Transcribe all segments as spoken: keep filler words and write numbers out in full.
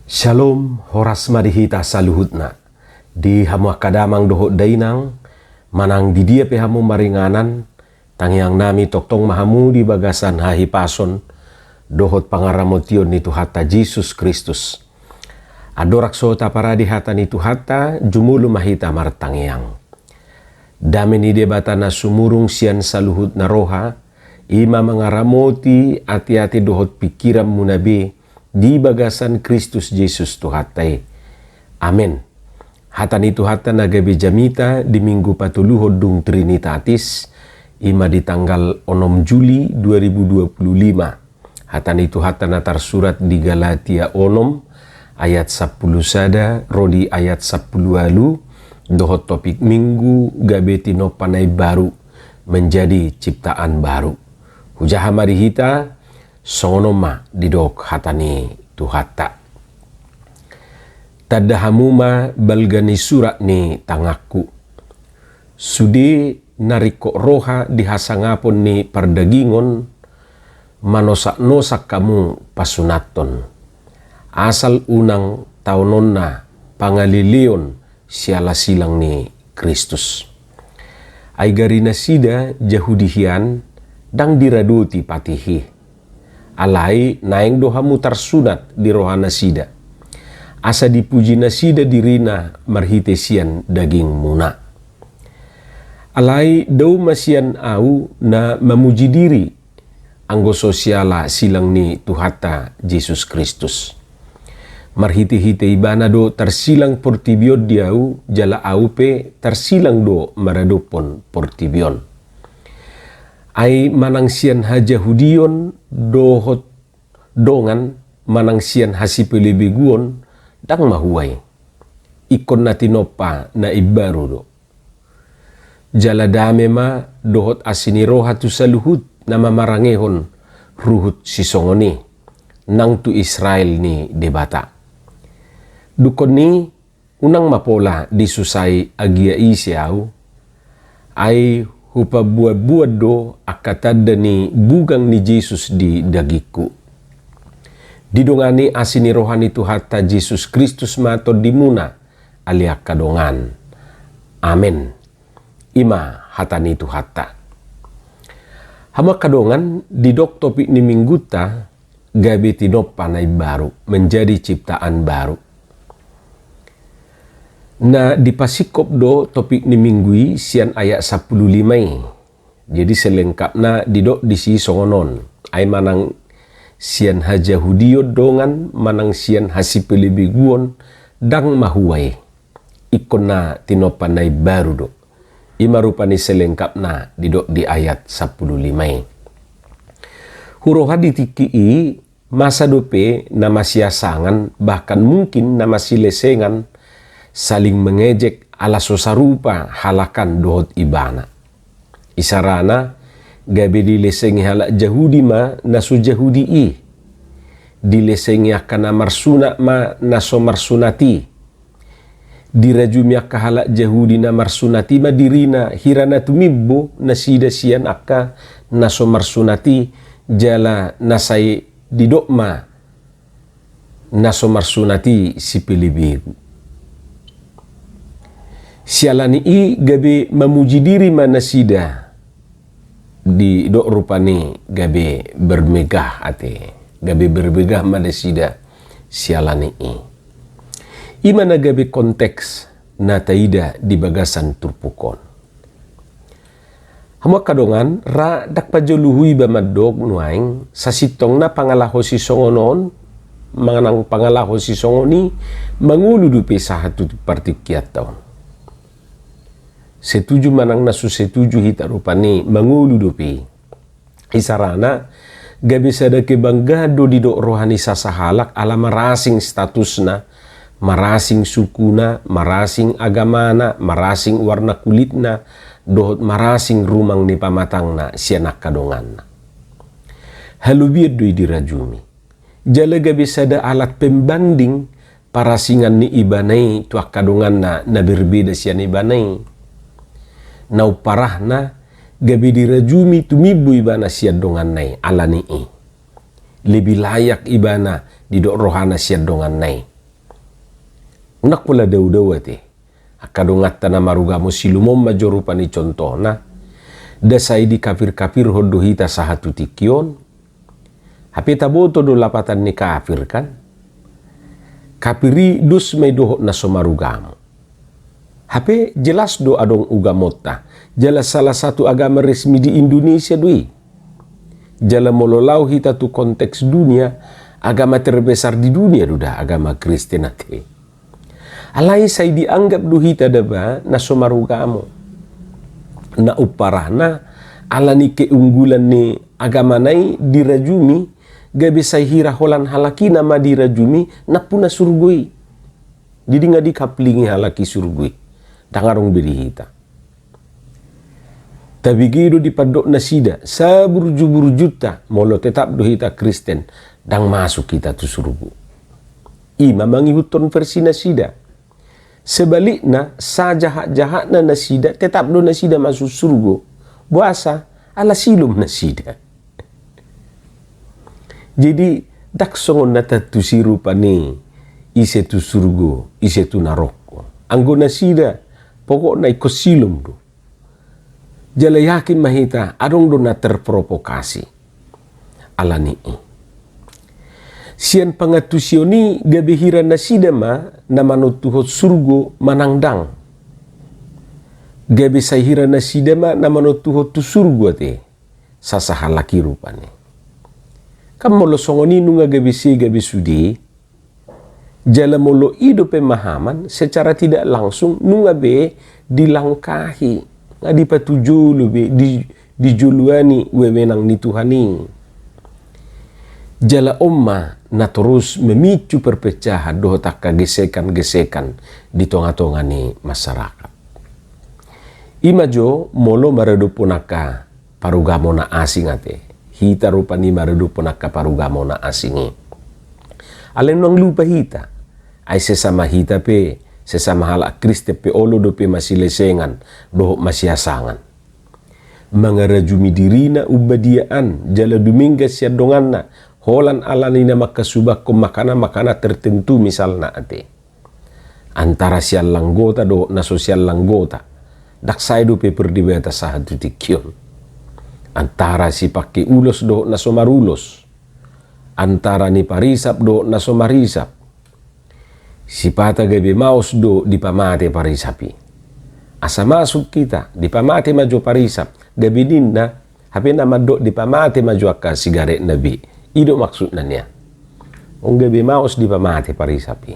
Shalom, horas ma di hita saluhutna. Di hamu angka damang dohot dainang, manang di dia pe hamu maringanan, tangiang nami tongtong ma hamu di bagasan hahipason dohot pangaramotion ni Tuhanta Jesus Kristus. Andorang so taparade hata ni Tuhanta, jumolo ma hita martangiang. Dame ni Debata na sumurung sian saluhutna roha, i ma mangaramoti ateate dohot pingkiranmuna be di bagasan Kristus Jesus Tuhanta i. Amen. Hata ni Tuhanta na gabe jamita di minggu patoluhon dung Trinitatis, i ma di tanggal onom Juli dua ribu dua puluh lima. Hata ni Tuhanta na tarsurat di Galatia onom ayat sampulu sada ro di ayat sampulu ualu, dohot topik minggu gabe tinompa na imbaru, menjadi ciptaan baru. Hujaha ma di hita, songon on ma didok hata ni Tuhanta. Tanda hamu ma balga ni surat ni tanganku. Sude na ringkot roha di hasangapon ni pardagingon, manosaknosak hamu pasunathon. Asal unang taononna pangaleleon siala silang ni Kristus. Ai gari nasida Jahudi hian, ndang diradoti patih i. Alai naeng do hamu tarsunat di roha nasida, asa dipuji nasida dirina marhite sian dagingmuna. Alai dao ma sian ahu na mamuji diri, anggo so siala silang ni Tuhanta Jesus Kristus. Marhitehite Ibana do tarsilang portibi on di ahu, jala ahu pe tarsilang do maradophon portibi on. Ai manang sian hajahudion dohot dongan, manang sian hasipelebeguon, ndang mahua i. Ingkon na tinompa na imbaru do. Jala dame ma dohot asi ni roha tu saluhut na mamarangehon ruhut sisongon i, nang tu Israel ni Debata. Dungkon i, unang ma pola disusai agia ise ahu, ai hupabuatbuat do angka tanda ni bugang ni Jesus di dagingku. Didongani asi ni roha ni Tuhanta Jesus Kristus ma tondimuna, ale angka dongan. Amen. I ma hata ni Tuhanta. Hamu angka dongan, didok topik ni minggunta, gabe tinompa na imbaru, menjadi ciptaan baru. Na dipasingkop do topik ni minggu i sian ayat sampulu lima i. Jadi selengkapna didok disi songon on. Ai manang sian hajahudion dongan, manang sian hasipelebeguon, ndang mahua i. Ingkon na tinompa na imbaru do. I ma rupani selengkapna didok di ayat sampulu lima i. Huroha di tingki i, masa dope na masiasangan, bahkan mungkin na masilesengan, saling mengejek ala so sarupa halak an dohot Ibana. Isarana, gabe dilesengi halak Jahudi ma na so Jahudi i. Dilesengi angka na marsunat ma na so marsunat i. Dirajumi angka halak Jahudi na marsunat i ma dirina hira na tumimbo nasida sian angka na so marsunat i, jala na sai didok ma na so marsunat i sipelebegu. Siala ni i gabe mamuji diri ma nasida, didok rupani gabe bermegah ate, gabe bermegah ma nasida siala ni i. I ma na gabe konteks na taida di bagasan turpuk on. Hamu angka dongan, ra ndang pajolo huiba mandok nuaeng, sasintongna pangalaho sisongon on, manang pangalaho sisongon i, mangolu dope sahat tu partingkianta on. Setuju manang na so setuju hita rupani mangolu dope i. Isarana, gabe sada kebanggaan do didok roha ni sasahalak ala marasing statusna, marasing sukuna, marasing agamana, marasing warna kulitna, dohot marasing rumang ni pamatangna sian angka donganna. Halobian do i dirajumi. Jala gabe sada alat pembanding parasingan ni ibana i tu angka donganna na berbeda sian ibana i. Na umparahna gabe dirajumi tumimbo ibana sian donganna i, ala ni i. Lebih layak ibana didok rohana sian donganna i. Nang pola dao-dao ate. Angka donganta na marugamo silumon ma jo rupani contohna. Nda sai dikapir-kapirhon do hita sahat tu tingki on. Hape taboto do lapatan ni kapir kan. Kapir i dos ma i dohot na so marugamo. Hape jelas do adong ugamonta. Jala salah satu agama resmi di Indonesia do i. Jala molo laho hita tu konteks dunia, agama terbesar di dunia do da agama Kristen ate. Alai sai dianggap do hita daba na so marugamo. Na umparana, ala ni keunggulan ni agamana i dirajumi, gabe sai hira holan halak i nama dirajumi, nampuna surgo i. Jadi nga dikaplingi halak i surgo i. Ndang adong be di hita. Tabege do dipandok nasida, saburju-burjunta, molo tetap do hita Kristen, ndang masuk hita tu surgo. I ma mangihuthon versi nasida. Sebalikna, sajahat-jahatna nasida, tetap do nasida masuk surgo. Boasa, ala silum nasida. Jadi, ndang songon na tantusi rupani ise tu surgo, ise tu naroko. Anggo nasida, pokokna ingkon silum do. Jala yakin ma hita, adong do na terprovokasi. Ala ni i. Sian pangantusion i gabe hira nasida ma na manontuhon surgo manang ndang. Gabe sai hira nasida ma na manontuhon tu surgo ate. Sasahalak i rupani. Kan molo songon i nunga gabe sega be sude. Jala molo i do pemahaman secara tidak langsung nunga be dilangkahi. Nga dipatujolo be di, dijoloani wewenang ni Tuhan i. Jala on ma na torus memicu perpecahan dohot angka gesekan-gesekan di tonga-tonga ni masyarakat. I ma jo molo maradophon angka parugamo na asing ate. Hita rupani maradophon angka parugamo na asing i. Alai unang lupa hita. Ai sesama hita pe, sesama halak Kristen pe olo dope masilesengan, dohot masihasangan. Mangarajumi dirina umbadiaan, jala dumenggan sian donganna, holan ala ni na mangkasubanghon makanan-makanan tertentu misalna ate. Antara sian langgota dohot na so sian langgota. Ndang sae dope perdebatan sahat tu tingki on. Antara sipangke ulos dohot na so marulos. Antara ni parisap dohot na so marisap. Sipata gabe maos do dipamate parisap i. Asa masuk hita, dipamate ma jo parisap. Gabe ninna, hape na mandok dipamate ma jo angka sigaretna be. I do maksudna nian. On gabe maos dipamate parisap i.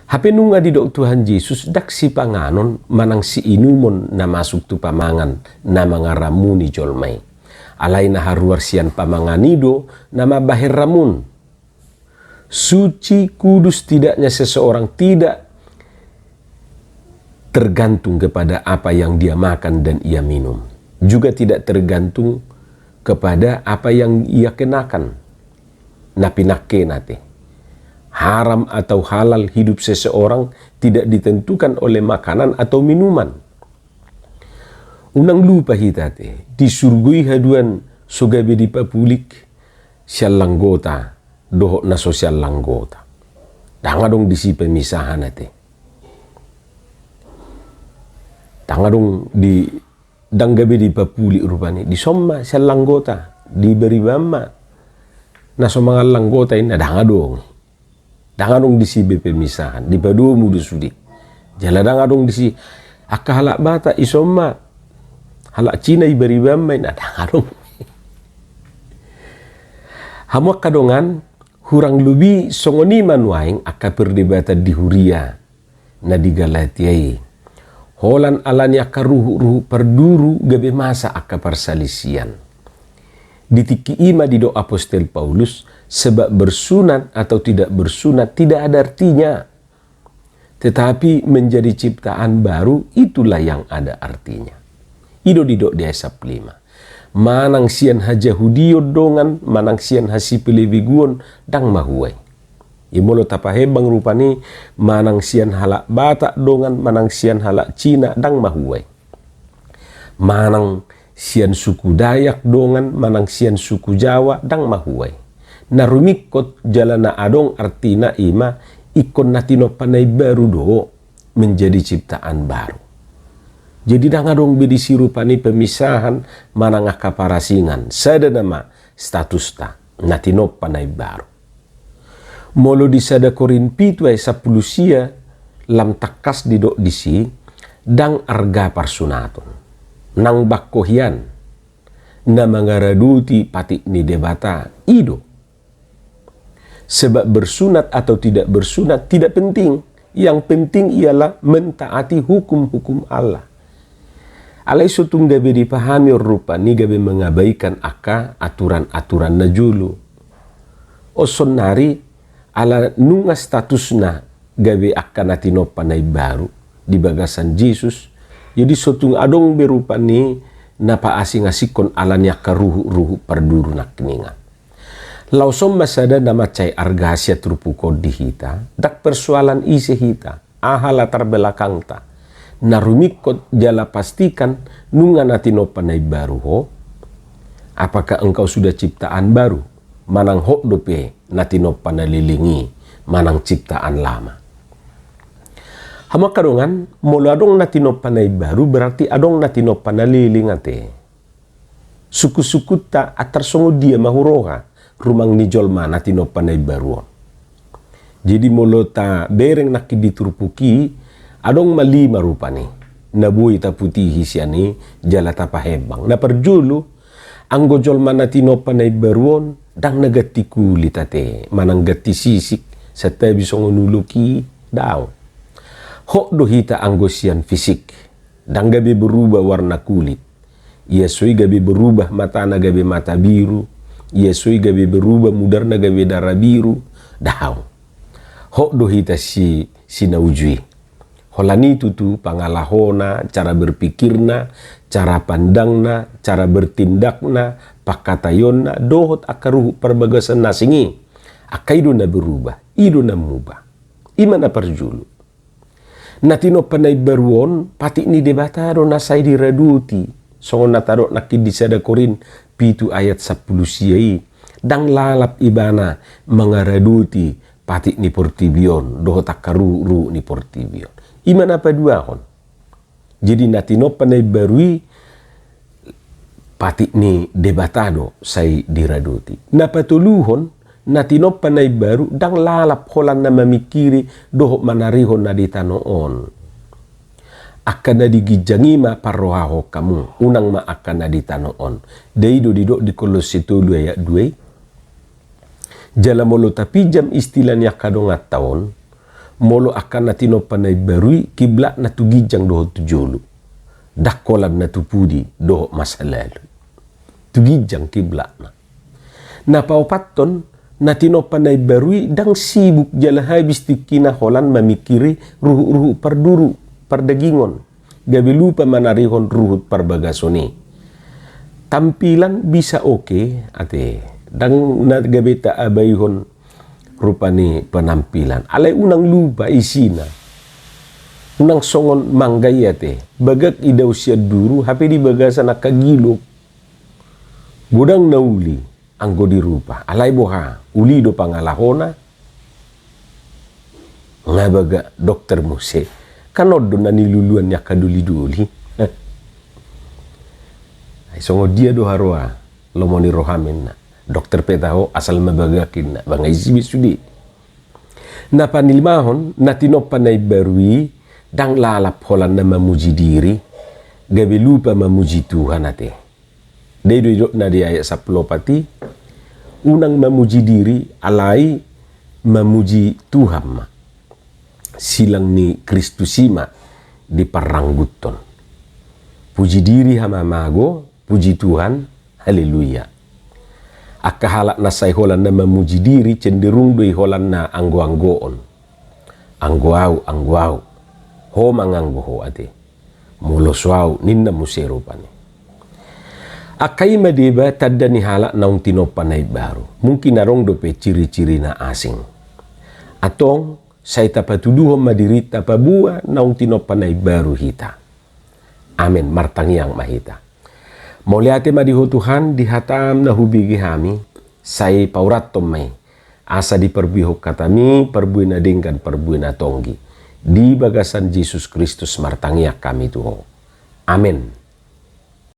Hape nunga didok Tuhan Jesus ndang sipanganon manang siinumon na masuk tu pamangan na mangaramuni jolma i. Alai na haruar sian pamangan i do na mambahen ramun. Suci, kudus, tidaknya seseorang tidak tergantung kepada apa yang dia makan dan ia minum. Juga tidak tergantung kepada apa yang ia kenakan. Na pinangkena ate. Haram atau halal hidup seseorang tidak ditentukan oleh makanan atau minuman. Unang lupa hita ate, di surgo i haduan so gabe dipapulik sian langgota dohot na so sian langgota. Ndang adong disi pemisahan ate. Ndang adong di, ndang gabe dipapulik rupani, dison ma sian langgota, dibariban ma na so mangan langgota i, na ndang adong. Ndang adong disi be pemisahan, dipadomu do sude. Jala ndang adong disi angka halak Batak ison ma, halak Cina ibariban ma i, na ndang adong. Hamu angka dongan, hurang lobi songon i ma nuaeng angka perdebatan di huria na di Galatia i. Holan ala ni angka ruhut-ruhut parduru gabe masa angka parsalisian. Di tingki i ma didok Apostel Paulus, sebab bersunat atau tidak bersunat tidak ada artinya. Tetapi menjadi ciptaan baru itulah yang ada artinya. I do didok di ayat sampulu lima. Manang sian hajahudion dongan, manang sian hasipelebeguon, ndang mahua i. I molo tapahembang rupani, manang sian halak Batak dongan, manang sian halak Cina, ndang mahua i. Manang sian suku Dayak dongan, manang sian suku Jawa, ndang mahua i. Na rumingkot jala na adong artina i ma, ingkon na tinompa na imbaru do menjadi ciptaan baru. Jadi ndang adong be disi rupani pemisahan manang angka parasingan, sada nama statusta, na tinompa na imbaru. Molo di sada Korint pitu ayat sampulu sia, lam tangkas didok disi, ndang arga parsunaton. Nang bangko hian, na mangaradoti patik ni Debata, i do. Sebab bersunat atau tidak bersunat tidak penting. Yang penting ialah mentaati hukum-hukum Allah. Alai so tung gabe dipahami on rupani gabe mengabaikan angka aturan-aturan na jolo. On saonnari ala nunga statusna gabe angka na tinompa na imbaru di bagasan Jesus. Jadi so tung adong be rupani na paasing-asingkon ala ni angka ruhut-ruhut parduru nangkiningan. Laos on ma sada na mansai arga sian turpuk on di hita, ndang persoalan ise hita, aha latar belakangta. Na rumingkot jala pastikan nunga na tinompa na imbaru ho, apakah engkau sudah ciptaan baru, manang hot dope na tinompa na leleng i, manang ciptaan lama. Hamu angka dongan, molo adong na tinompa na imbaru, berarti adong na tinompa na leleng ate. Sungkun-sungkunta antar songon dia ma huroha rumang ni jolma na tinompa na imbaru on. Jadi molo tabereng nangkin di turpuk i, adong ma lima rupani na boi taputihi sian i jala tapahembang. Na parjolo, anggo jolma na tinompa na imbaru on, ndang na ganti kulit ate, manang ganti sisik, santabi songon ulok i, daong. Hot do hita anggo sian fisik, ndang gabe berubah warna kulit. Ia so i gabe berubah matana gabe mata biru, ia so i gabe berubah mudarna gabe dara biru, daong. Hot do hita si, sinauju i. Holan i tutu pangalahona, cara berpikirna, cara pandangna, cara bertindakna, pangkataionna, dohot angka ruhut parbagason na asing i. Angka i do na berubah, i do na mubah. I ma na parjolo. Na tinompa na imbaru on, patik ni Debata do na sai diradoti. Songon na tadok nangkin di sada Korint pitu ayat sampulu sia i, ndang lalap ibana mangaradoti patik ni portibi on, dohot angka ruhut-ruhut ni portibi on. I ma na paduahon. Jadi na tinompa na imbaru i, patik ni Debata do sai diradoti. Na patoluhon, na tinompa na imbaru ndang lalap holan na mamingkiri dohot manarihon na di tano on. Angka na di ginjang i ma parrohahon hamu, unang ma angka na di tano on. Dai do didok di Kolosse tolu ayat dua i. Jala molo tapinjam istilah ni angka donganta on, molo angka na tinompa na imbaru i, kiblatna tu ginjang dohot tu jolo. Ndang holan na tu pudi dohot masa lalu. Tu ginjang kiblatna. Na paopathon, na tinompa na imbaru i ndang sibuk jala habis tingkina holan mamingkiri ruhut-ruhut parduru, pardagingon. Gabe lupa manarihon ruhut parbagason i. Tampilan bisa oke, ate. Ndang na gabe taabaihon rupani penampilan. Alai unang lupa isina. Unang songon mangga i ate. Bagak i dao sian duru, hape di bagasan angka gilop. Godang na uli, anggo di rupa. Alai boha, uli do pangalahona. Nga bagak dokter muse. Kan on do na niluluan ni angka doli-doli. Ai songon dia do haroa, lomo ni roham inna. Dokter pe taho, asal ma bagak inna. Ba nga isi be sude. Na panilimahon, na tinompa na imbaru i, ndang lalap holan na mamuji diri, gabe lupa mamuji Tuhan ate. Dai do didokna di ayat sampulu opat i, unang mamuji diri, alai mamuji Tuhan ma. Silang ni Kristus i ma diparrangguthon. Puji diri hamamago, puji Tuhan, haleluya. Angka halak na sai holan na mamuji diri, cenderung do i holan na anggo-anggoon. Anggo au, anggo au. Ho manganggo ho ate. Molo so au, ninna muse rupani. Angka i ma deba tanda ni halak naung tinompa na imbaru. Mungkin adong dope ciri-ciri na asing. Antong, sai tapatuduhon ma dirinta paboa naung tinompa na imbaru hita. Amen, martangiang ma hita. Mauliate ma di Ho Tuhan, di hataM na hubege hami, sai paurathon ma i. asa diparbuehon hataMi parbue na denggan, parbue na tonggi. Di bagasan Jesus Kristus martangiang hami tu Ho. Amen.